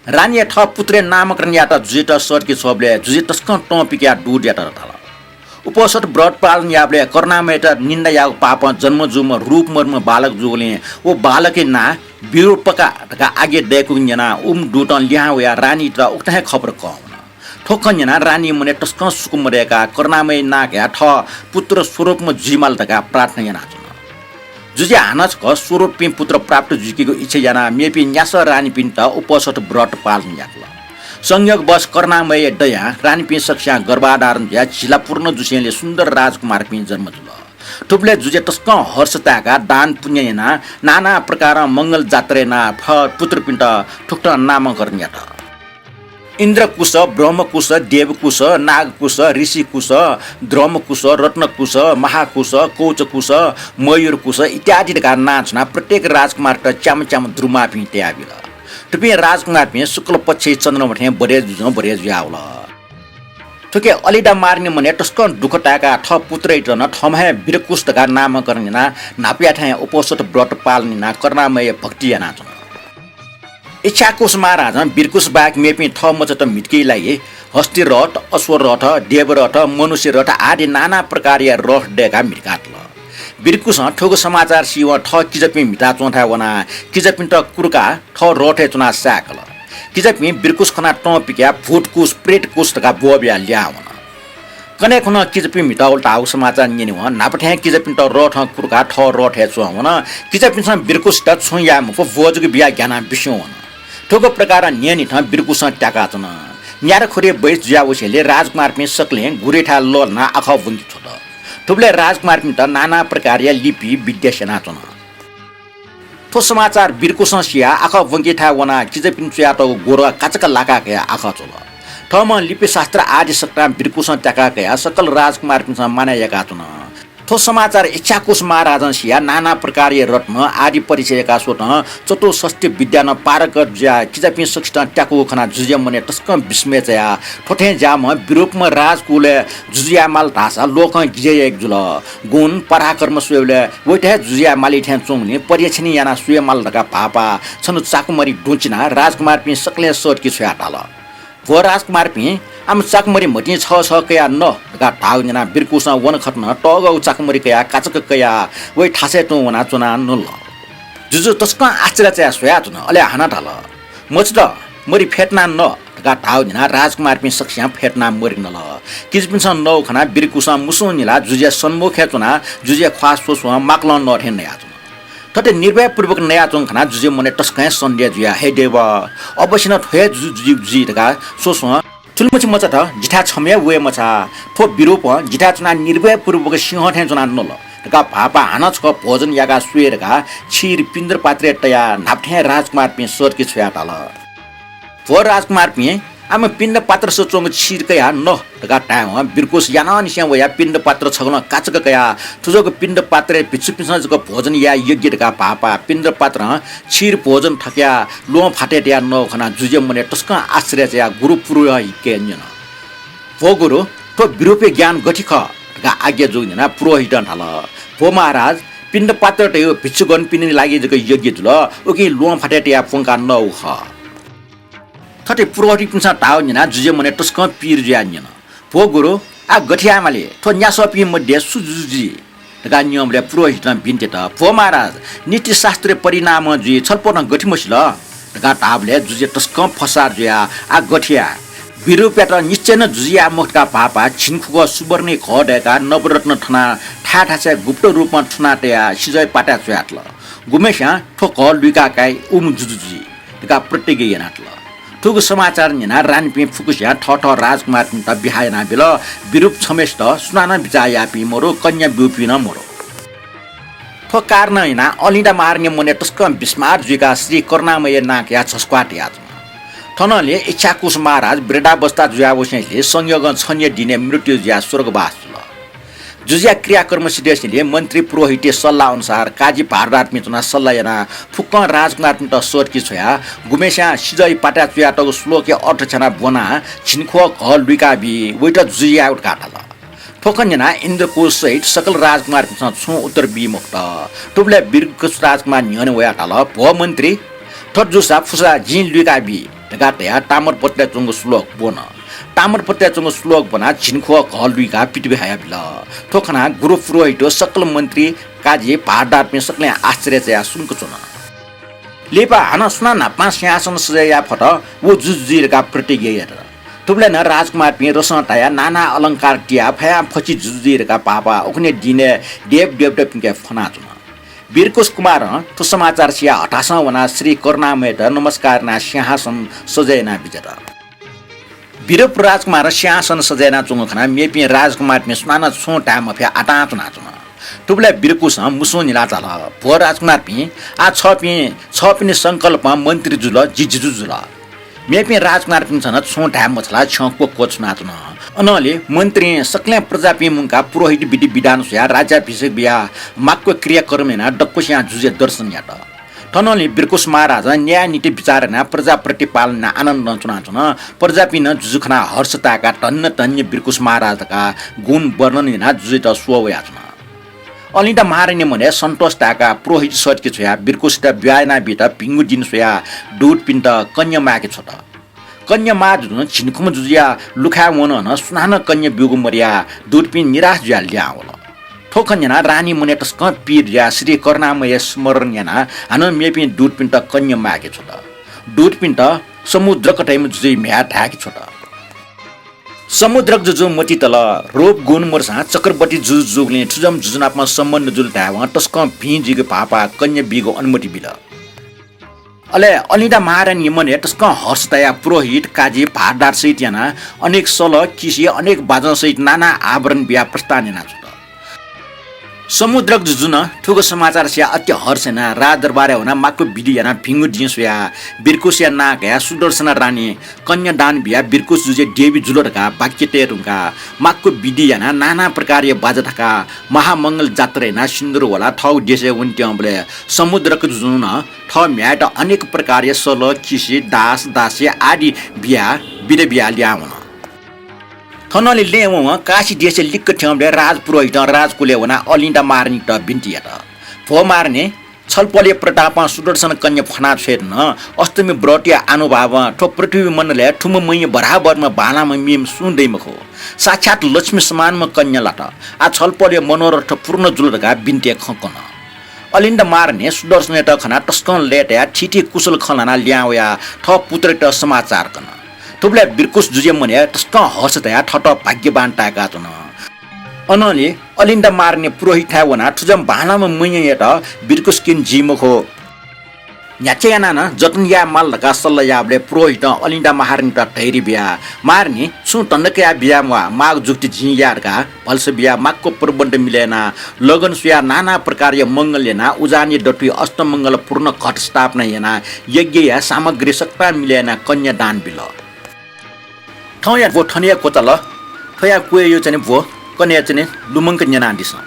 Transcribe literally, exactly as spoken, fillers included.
रानीया थः पुत्रया नामकरण यायेत जुजुयात सःतके छ्वःबलय् जुजुं तसकं तं पिकयाः दुःख यात धाल। उपोसथ व्रत पालन याःबलय् करुणामययात निन्दा याःगु पापं जन्म जूम्ह रूपमर्म बालक जूगुलिं व बालकया नां विरूपका धकाः आज्ञा दय्कूगु न्यनाः उम्ह दूतं लिहां वयाः रानीयात उकथं हे खबर कः वन। थ्व खँ न्यनाः रानीया मनय् तसकं सुख मदय्काः करुणामयया नां कयाः थः पुत्र स्वरूपम्ह जुइमाल धकाः प्रार्थना यानाच्वन। जुजुं हानं छकः स्वरूपपिं पुत्र प्राप्त जुइकेगु इच्छा यानाः मेपिं न्यासः रानीपिन्त उपोसथ व्रत पालन याकल। संयोगवश करुणामयया दयां रानीपिं सकसियां गर्भाधारण जुयाः झिला पूर्ण जुसेंलि सुन्दर राजकुमारपिं जन्म जुल। थुबलय् जुजुं तसकं हर्ष ताय्काः दान पुण्य यानाः नाना प्रकारं मंगल जात्रा यानाः थः पुत्रपिन्त थुकथं नामकरण यात। इन्द्रकुश, ब्रह्मकुश, देवकुश, नागकुश, ऋषिकुश, द्रह्मकुश, रत्नकुश, महाकुश, कौचकुश, मयूरकुश इत्यादि धकाः नां छुनाः प्रत्येक राजकुमारत च्याम्ह च्याम्ह दुर्मापिं तयाबिल। थुपिं राजकुमारपिं शुक्ल पक्षय् चन्द्रमा थें बढे जुजुं बढे जुयावल। थुकी अलिन्दा महारानीया मनय् तसकं दुःख ताय्काः थः पुत्रयात नं थःम्हं हे वीरकुश धकाः नामकरण यानाः न्हापाया थें उपोसथ व्रत पालन यानाः करुणामयया भक्ति यानाच्वन। इच्छाकुश महाराजं वीरकुश बाहेक मेपिं थः मचात म्हितकेया लागि हस्ती रथ, अश्व रथ, देवरथ, मनुष्य रथ आदि नाना प्रकारया रथ दय्काः म्हितकातल। वीरकुशं थुगु समाचार सीवं थः किजापिं म्हिताच्वंथाय् वनाः किजापिन्त कुर्काः थः रथय् च्वनाः साय्कल। किजापिं वीरकुश खनाः तं पिकयाः भूतकुश, प्रेतकुश धकाः ब्वःबियाः लिहां वन। कन्हय् खुन्हु किजापिं म्हितावल धाःगु समाचार न्यनेवं न्हापा थें किजापिन्त रथं कुर्काः थः रथय् च्वं वन। किजापिन्सं वीरकुशयात छुं याये मफु, ब्वः जक बियाः ग्यानाः बिस्युं वन। थुगु प्रकारं न्हियान्हिथं वीरकुशं त्याकाच्वन। न्यादँ खुरिइ बैस जुयावसेंलि राजकुमारपिं सकलें गुरुयाथाय् लःल्हानाः आखः ब्वंके छ्वत। थुबलय् राजकुमारपिन्त नाना प्रकारया लिपि विद्या स्यनाच्वन। थ्व समाचार वीरकुशं सियाः आखः ब्वंकेथाय् वनाः किजापिन्सं च्वयातःगु ग्वरः काचाक्क लाका कयाः आखः च्वल। थःम्हं लिपिशास्त्र आदि सकतां वीरकुशं त्याका कयाः सकल राजकुमारपिन्सं मानय् याकाच्वन। थ्व समाचार इच्छाकुश महाराजं सियाः नाना प्रकारया रत्न आदि परीक्षा याकाः स्वतं चतुष्षष्टि विद्या नं पारंगत जुयाः किजापिं सकसितं त्याकूगु खनाः जुजुया मनय् तसकं विस्मय चायाः थ्व थें ज्याःम्ह वीरूपम्ह राजकुलय् जुजु यायेमाल धाःसा लोकं गिजय् याइगु जुल। गुण, पराक्रम स्वयेबलय् वयात हे जुजु यायेमाली थें च्वंगुलिं पर्यवेक्षण यानाः स्वयेमाल धकाः भाःपाः छन्हु चाकुमरि दुं चिनाः राजकुमारपिं सकलें सःतके छ्वयाः धाल, भो राजकुमारपिं, आम चाकुमरि म्हतिं छगः छगः कयाः न धकाः धाःगु न्यनाः वीरकुशं वन खत नं तःगःगु चाकुमरि कयाः काचाक्क कयाः वया थासय् तुं वनाः च्वनाः नल। जुजु तसकं आश्चर्य चायाः स्वयाच्वन, अले हानं धाल, मछि द, मरि फ्यतुनाः न धकाः धाःगु न्यनाः राजकुमारपिं सकसियां फ्यतुनाः मरि नल। किजापिन्सं नःगु खनाः वीरकुशं मुसुं निलाः जुजुया सन्मुखय् च्वनाः जुजुया ख्वाः स्वस्वं माकलं नः थें नयाच्वन। थथे निर्भयपूर्वक नयाच्वंगु खनाः जुजुया मनय् तसकं हे सन्देह जुयाः, हे देव, अवश्य नं थ्व हे जुजु जुइ जुइ धकाः स्वस्वं थुलिमछि मचात जिथाय् छम्ह हे वये मछाः। थ्व वीरूपं जिथाय् च्वनाः निर्भयपूर्वक सिंह थें च्वनाः नल धकाः भाःपाः हानं छकः भोजन याकाः स्वये धकाः क्षीर पिण्ड पात्रय् तयाः न्हापा थें राजकुमारपिं सःतके छ्वयाः धाल, भो राजकुमारपिं, आम पिण्ड पात्रस च्वंगु क्षीर कयाः न धकाः धायेवं वीरकुश यानांनिसें वयाः पिण्ड पात्र छगलं काचाक्क कयाः थुजक पिण्ड पात्रय् भिक्षुपिन्सं जक भोजन याये योग्य धकाः भाःपाः पिण्ड पात्रं क्षीर भोजन थकयाः ल्वहं फातय् तयाः नःगु खनाः जुजुया मनय् तसकं आश्चर्य चायाः गुरु पुरोहितके न्यन, भो गुरु, थ्व वीरूपया ज्ञान गथे खः धकाः आज्ञा जूगु न्यनाः पुरोहितं धाल, भो महाराज, पिण्ड पात्र तयेगु भिक्षुगणपिनि लागि जक योग्य जुल, उकिं ल्वहं फातय् तयाः प्वंकाः नःगु खः। थथे पुरोहितपिन्सं धाःगु न्यनाः जुजुया मनय् तसकं पीर जुयाः न्यन, भो गुरु, आः गथे यायेमाली? थ्व न्यासःपिं मध्ये सु जुजु जुइ धकाः न्यंबलय् पुरोहितं बिन्ति यात, भो महाराज, नीतिशास्त्रया परिणामं जुइ, छलपोलं गथे मसिल धकाः धाःबलय् जुजुया तसकं फसाद जुयाः आः गथे याये? वीरूपयात निश्चय नं जुजु याये मखु धकाः भाःपाः झिंखुगः सुवर्णया घः दय्काः नवरत्न थनाः थाय् थासय् गुप्त रूपं थुना तयाः सिजःया पाताय् च्वयातल। गुम्हस्यां थ्व घः लुइका काइ उम्ह जुजु जुइ धकाः प्रतिज्ञा यानातल। थुगु समाचार न्यनाः रानीपिं फुक्कस्यां थःथः राजकुमारपिन्त बिहा यानाबिल। वीरूप छम्हसित सुनानं बिचाः याःपिं मरु, कन्या ब्यूपिं नं मरु। थ्व कारणं यानाः अलिन्दा महारानीया मनय् तसकं बिस्मार जुइकाः श्री करुणामयया नां कयाः झसुख्वाः तयाच्वन। थनंलि इच्छाकुश महाराज वृद्धावस्था जुयावःसेंलि संयोगं छनिया दिनय् मृत्यु जुयाः स्वर्गवास जुल। जुजुया क्रियाकर्म सिधय्सेंलि मन्त्री पुरोहितया सल्लाह अनुसार काजी भारदारपिं च्वनाः सल्लाह यानाः फुक्कं राजकुमारपिन्त सःतके छ्वयाः गुम्हस्यां सिजःया पाताय् च्वयातःगु श्लोकया अर्थ छ्यानाः ब्वनाः झिंखुगः घः लुइकाबी, वयात जुजु यायेगु धकाः धाल। थ्व खँ न्यनाः इन्द्रकुश सहित सकल राजकुमारपिन्सं छुं उत्तर बी मखुत। थुबलय् वीरकुश राजकुमार न्ह्यःने वयाः धाल, भो मन्त्री, थथे जूसा फुसा जिं लुइकाबी। धकाः धयाः ताम्रपत्रय् च्वंगु श्लोक ब्वन। ताम्रपत्रय् च्वंगु श्लोक ब्वनाः झिंखुवा घः लुइकाः पितुभ्याः हयाबिल। थ्व खनाः गुरु पुरोहित व सकल मन्त्री काजी भारदारपिं सकलें आश्चर्य चायाः सुम्क च्वन। लिपा हानं सुनां न्हापां सिंहासन सजाय् याये फत, व जुजु जुइ धकाः प्रतिज्ञा यात। थुबलय् नं राजकुमारपिं रसं तायाः नाना अलंकार तियाः फयां फछि जुजु जुइ धकाः पाः पाः उखुन्हु दिनय् देवदेवतापिन्के फ्वनाच्वन। वीरकुश कुमारं थ्व समाचार सियाः हतासं वनाः श्री करुणामययात नमस्कार यानाः सिंहासन सजाय् यानाः बिज्यात। वीरकुश राजकुमारं सिंहासन सजाय् यानाच्वंगु खनाः मेपिं राजकुमारपिं सुनानं छुं धाये मफयाः आतां च्वनाच्वन। थुबलय् वीरकुशं मुसुं न्हिला झाल, भो राजकुमारपिं, आः छपिं, छपिनि संकल्पं मन्त्री जुल, जि जुजु जुल। मेपिं राजकुमारपिन्सं नं छुं धाये मछालाः छ्यं क्वक्वः च्वनाच्वन। अनंलि मन्त्रीं सकलें प्रजापिं मुंकाः पुरोहित विधि विधान स्वयाः राज्याभिषेक बियाः माक्व क्रियाकर्म यानाः दक्वसियां जुजुया दर्शन यात। थनंलि वीरकुश महाराजं न्याय नीति विचार यानाः प्रजा प्रतिपालन यानाः आनन्दं च्वनाच्वन। प्रजापिं नं जुजु खनाः हर्ष ताय्काः धन्य धन्य वीरकुश महाराज धकाः गुण वर्णन यानाः जुजुयात स्वः वयाच्वन। अलिन्दा महारानीया मनय् सन्तोष ताय्काः पुरोहित सःतके छ्वयाः वीरकुशयात ब्याहा यानाबीत भिंगु दिं स्वयाः दूतपिन्त कन्या माःके छ्वत। कन्या माः जुजुं झिंखुम्ह जुजुया लुखाय् वनं नं सुनानं कन्या ब्यूगु मदयाः दूतपिं निराश जुयाः लिहां वल। थ्व खँ न्यनाः रानीया मनय् तसकं पीर जुयाः श्री करुणामयया स्मरण यानाः हानं मेपिं दूतपिन्त कन्या माःके छ्वत। दूतपिन्त समुद्रक धइम्ह जुजुया म्ह्याय् धाय्के छ्वत। समुद्रक जुजुं मतिइ तल, रूप गुण मदुसां चक्रवर्ती जुजु जूगुलिं थुजम जुजुनापं सम्बन्ध जुल धायेवं तसकं भिं जुइगु भाःपाः कन्या बीगु अनुमति बिल। अले अलिन्दा महारानीया मनय् तसकं हर्ष तायाः पुरोहित, काजी, भारदार सहित यानाः अनेक सल, किसि, अनेक बाजं सहित नाना आभरण बियाः प्रस्थान यानाछ्वत। समुद्रक जुजुं थुगु समाचार सियाः अति हर्ष यानाः राजदरबारय् वनाः माक्व विधि यानाः भिंगु दिं स्वयाः वीरकुशया नां कयाः सुदर्शना रानी कन्यादान बियाः वीरकुश जुजुया देवी जुल धकाः वाक्य तये धुंकाः माक्व विधि यानाः नाना प्रकारया बाजा थाकाः महामंगल जात्रा यानाः सिन्दुर ह्वलाः थःगु देशय् वनेत्यंबलय् समुद्रक जुजुं नं थः म्ह्याय्‌यात अनेक प्रकारया सल, किसि, दास, दासी आदि बियाः बिदा बियाः लिहां वन। थनंलि लँय् वंवं काशी देशय् लिक्क थ्यंबलय् राजपुरोहितं राजकुलय् वनाः अलिन्दा महारानीयात बिन्ति यात, भो महारानी, छलपोलया प्रतापं सुदर्शन कन्या फ्वना छ्वयेधुन। अष्टमी व्रतया आनुभावं थ्व पृथ्वी मण्डलय् थुम्ह मय्‌या बराबरम्ह बांलाःम्ह मेम्ह सुं दइ मखु। साक्षात् लक्ष्मी समानम्ह कन्या लात। आः छलपोलया मनोरथ पूर्ण जुल धकाः बिन्तिया खँ कन। अलिन्दा महारानीं सुदर्शनयात खनाः तसकं लय्‌तायाः थीथी कुशल खँ ल्हानाः लिहां वयाः थः पुत्रयात समाचार कन। थुबलय् वीरकुश जुजुया मनय् तसकं हर्ष तायाः थःत भाग्यवान ताय्‌काच्वन। अनंलि अलिन्दा महारानी पुरोहितथाय् वनाः थुजम बांलाःम्ह मय्‌यात वीरकुशकिं जी मखु। न्ह्याथे यानाः नं जतन याये माल धकाः सल्लाह याःबलय् पुरोहितं अलिन्दा महारानीयात धैर्य बियाः, महारानी, छुं धन्दा कयाः बिज्याये म्वाः, माःगु जुक्ति जिं याये धकाः भलसा बियाः माक्व प्रबन्ध मिलय् यानाः लगन स्वयाः नाना प्रकारया मंगल यानाः उजानया दथुइ अष्टमंगल पूर्ण घट स्थापना यानाः यज्ञया सामग्री सकतां मिलय् यानाः कन्यादान बिल। थौंया ब्व थन हे क्वचाल। थ्वया क्वय्‌या च्वने ब्व कन्हय् च्वने लुमंक न्यनादिसँ।